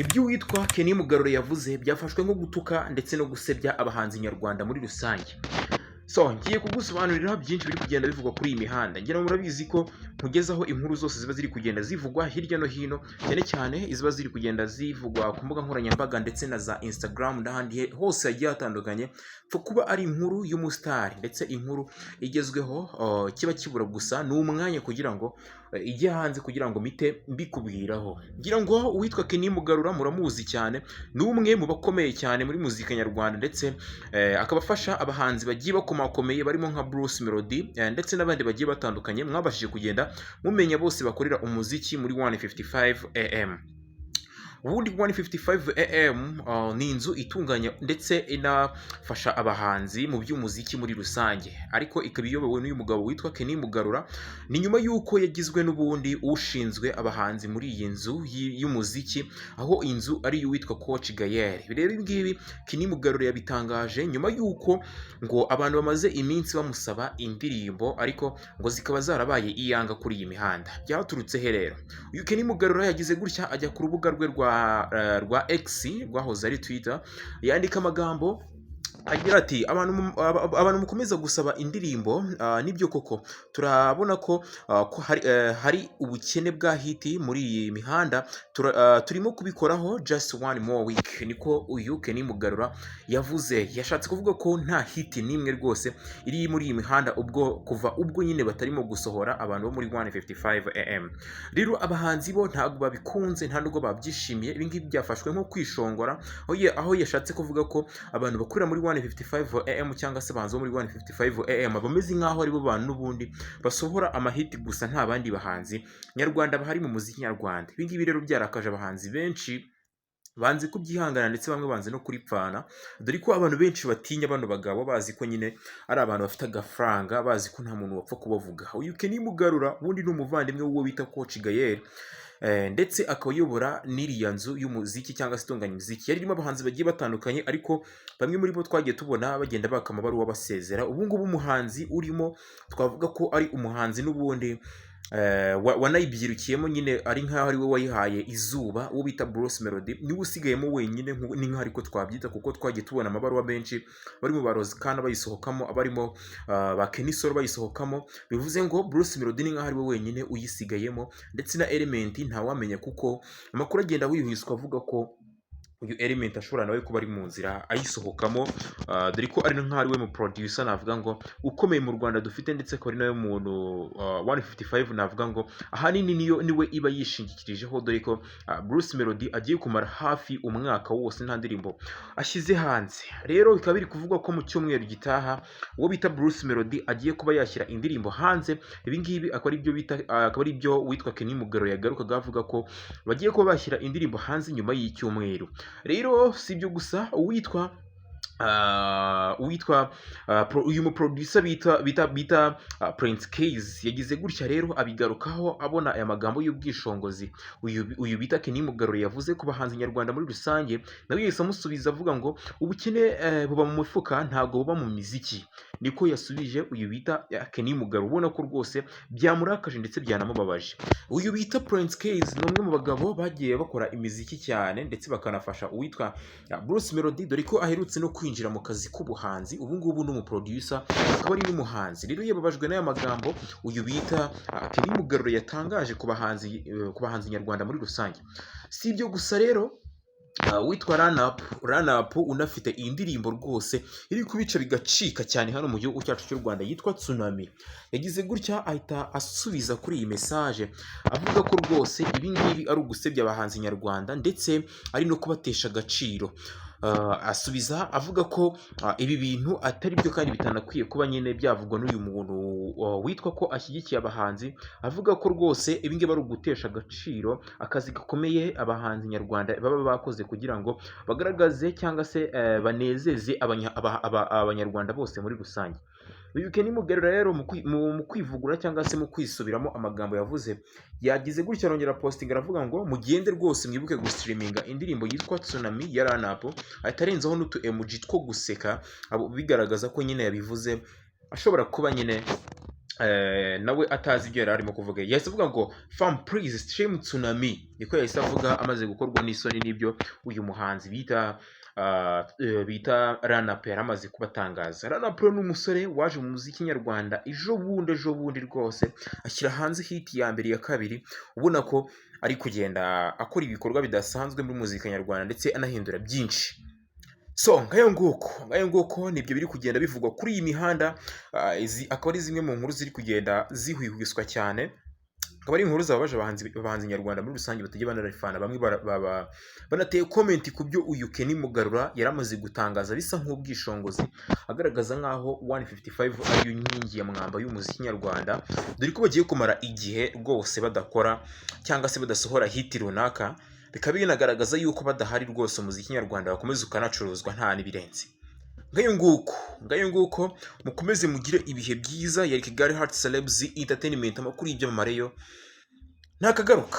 Ibyo uwitwa Kenny Mugarura yavuze byafashwe nko gutuka ndetse no gusebya abahanzi nyarwanda muri rusange. So ngiye kugusobanurira byinshi biri kugenda bivugwa kuri iyi mihanda. Ngira ngo murabizi ko nkugezaho inkuru zose ziba ziri kugenda zivugwa hirya no hino, cyane cyane iziba ziri kugenda zivugwa ku mbuga nkoranyambaga ndetse na za Instagram n'ahandi hose hagiye hatandukanye. Pfa kuba ari inkuru y'umusitari ndetse inkuru igezweho, kiba kibura gusa ni umwanya kugira ngo ijye hanze, kugira ngo mpite mbikubwiraho. Ngira ngo uwitwa Kenny Mugarura muramuzi cyane, ni umwe mu bakomeye cyane muri muzika nyarwanda, ndetse akaba afasha abahanzi bagiye bakomakomeye barimo nka Bruce Melody ndetse n'abandi bagiye batandukanye mwabashije kugenda mumenya, bose bakorera umuziki muri 155 AM. Ubundi 155 AM ni inzu itunganya ndetse inafasha abahanzi mu by'umuziki muri rusange, ariko ikaba iyobowe n'uyu mugabo witwa Kenny Mugarura. Ni nyuma y'uko yagizwe n'ubundi ushinzwe abahanzi muri iyi nzu y'umuziki, aho inzu ari iy'uwitwa Coach Gael. Rero ibi ngibi Kenny Mugarura yabitangaje nyuma y'uko ngo abantu bamaze iminsi bamusaba indirimbo, ariko ngo zikaba zarabaye iyanga kuri iyi mihanda. Byaturutse he rero? Uyu Kenny Mugarura yagize gutya ajya ku rubuga rwe rwa X, rwahoze ari Twitter, yandika amagambo agira ati: "Abantu mukomeza gusaba indirimbo, nibyo koko turabona ko hari ubukene bwa hit muri iyi mihanda. Turimo kubikoraho, just one more week." Niko uyu Kenny Mugarura yavuze. Yashatse kuvuga ko nta hit n'imwe rwose iri muri iyi mihanda, ubwo kuva ubwo nyine batarimo gusohora abantu bo muri 155 AM. Rero abahanzi bo ntabwo babikunze, nta nubwo babyishimiye. Ibi ngibi byafashwe nko kwishongora, aho yashatse kuvuga ko abantu bakorera muri 155 AM cyangwa se abahanzi bo muri 155 AM bameze nk'aho aribo bantu n'ubundi basohora amahiti gusa, nta bandi bahanzi nyarwanda bahari mu muziki nyarwanda. Ibi ngibi rero byarakaje abahanzi benshi, banze kubyihangana, ndetse bamwe banze no kuripfana, dore ko abantu benshi batinya bano bagabo, bazi ko nyine ari abantu bafite agafaranga, bazi ko nta muntu wapfa kubavuga. Uyu Kenny Mugarura ubundi ni umuvandimwe w'uwo bita Coach Gael, ndetse akaba ayobora n'iriya nzu y'umuziki cyangwa se itunganya imiziki yari irimo abahanzi bagiye batandukanye, ariko bamwe muri bo twagiye tubona bagenda baka amabaruwa basezera. Ubu ngubu umuhanzi urimo twavuga ko ari umuhanzi n'ubundi wanayibyirukiyemo nyine, ari nk'aho ari we wayihaye izuba, uwo bita Bruce Melody, niwe usigayemo wenyine, ni nk'aho ariko twabyita, kuko twagiye tubona amabaruwa menshi barimo ba Ross Kana bayisohokamo, abarimo ba Kenny Sol bayisohokamo. Bivuze ngo Bruce Melody ni nk'aho ari we wenyine uyisigayemo, ndetse na Element ntawamenya, kuko amakuru agenda wihwiswa avuga ko uyu Element ashobora nawe kuba ari mu nzira ayisohokamo, dore ko ari nk'aho ari we mu producer navuga ngo ukomeye mu Rwanda dufite, ndetse akaba ari nawe muntu 155 navuga ngo ahanini niyo niwe iba yishingikirijeho, dore ko Bruce Melody agiye kumara hafi umwaka wose nta ndirimbo ashyize hanze. Rero bikaba biri kuvugwa ko mu cyumweru gitaha uwo bita Bruce Melody agiye kuba yashyira indirimbo hanze. Ibi ngibi akaba ari byo witwa Kenny Mugarura yagarukaga avuga ko bagiye kuba bashyira indirimbo hanze nyuma y'icyumweru. Rero si ibyo gusa, uwitwa uyu muproducer bita Prince Kiiiz yagize gutya rero abigarukaho, abona aya magambo y'ubwishongozi uyu bita Kenny Mugarura yavuze ku bahanzi nyarwanda muri rusange. Nawe yahise amusubiza avuga ngo ubukene buba mu mufuka, ntabwo buba mu miziki. Niko yasubije uyu bita Kenny Mugarura, ubona ko rwose byamurakaje ndetse byanamubabaje. Uyu bita Prince Kiiiz ni umwe mu bagabo bagiye bakora imiziki cyane, ndetse bakanafasha uwitwa Bruce Melody, dore ko aherutse no kwinjira mu kazi k'ubuhanzi. Ubu ngubu ni umuproducer, akaba ari n'umuhanzi. Rero yababajwe n'aya magambo uyu bita Kenny Mugarura yatangaje ku bahanzi nyarwanda muri rusange. Si ibyo gusa rero, witwa Run-Up, Run-Up unafite iyi ndirimbo rwose iri kubica bigacika cyane hano mu gihugu cyacu cy'u Rwanda yitwa Tsunami, yagize gutya ahita asubiza kuri iyi message, avuga ko rwose ibi ngibi ari ugusebya abahanzi nyarwanda ndetse ari no kubatesha agaciro. Asubiza avuga ko ibi bintu atari byo kandi bitanakwiye kuba nyine byavugwa n'uyu muntu witwa ko ashyigikiye abahanzi, avuga ko rwose ibi ngibi ari ugutesha agaciro akazi gakomeye abahanzi nyarwanda baba bakoze kugira ngo bagaragaze cyangwa se banezeze abanyarwanda bose muri rusange. Uyu Kenny Mugarura rero mu kwivugura cyangwa se mu kwisubiramo amagambo yavuze, yagize gutya arongera postinga, aravuga ngo mugende rwose mwibuke gustreaminga indirimbo yitwa Tsunami ya Run-Up, ahita arenzaho n'utu emoji two guseka, bigaragaza ko nyine yabivuze ashobora kuba nyine nawe atazi ibyo yari arimo kuvuga. Yahise avuga ngo "Fam, please stream Tsunami", niko yahise avuga amaze gukorwa n'isoni n'ibyo uyu muhanzi bita Ranapo yari amaze kubatangaza. Ranapo ni umusore waje mu muziki nyarwanda ejo bundi, ejo bundi rwose, ashyira hanze hit ya mbere, ya kabiri, ubona ko ari kugenda akora ibikorwa bidasanzwe muri muzika nyarwanda ndetse anahindura byinshi. So ngayo nguko, ngayo nguko, nibyo biri kugenda bivugwa kuri iyi mihanda. Izi akaba ari zimwe mu nkuru ziri kugenda zihwihwiswa cyane, akaba ari inkuru zababaje abahanzi nyarwanda muri rusange batajya banarifana. Bamwe banateye comment ku byo uyu Kenny Mugarura yari amaze gutangaza, bisa nk'ubwishongozi, agaragaza nk'aho 155 ariyo nkingi ya mwamba y'umuziki nyarwanda, dore ko bagiye kumara igihe rwose badakora cyangwa se badasohora hit runaka, bikaba binagaragaza yuko badahari rwose umuziki nyarwanda wakomeza ukanacuruzwa nta n'ibirenze. Ngayo nguko, ngayo nguko, mukomeze mugire ibihe byiza. Yari Kigali Heart Celebs Entertainment, amakuru y'ibyamamare yo ntakagaruka.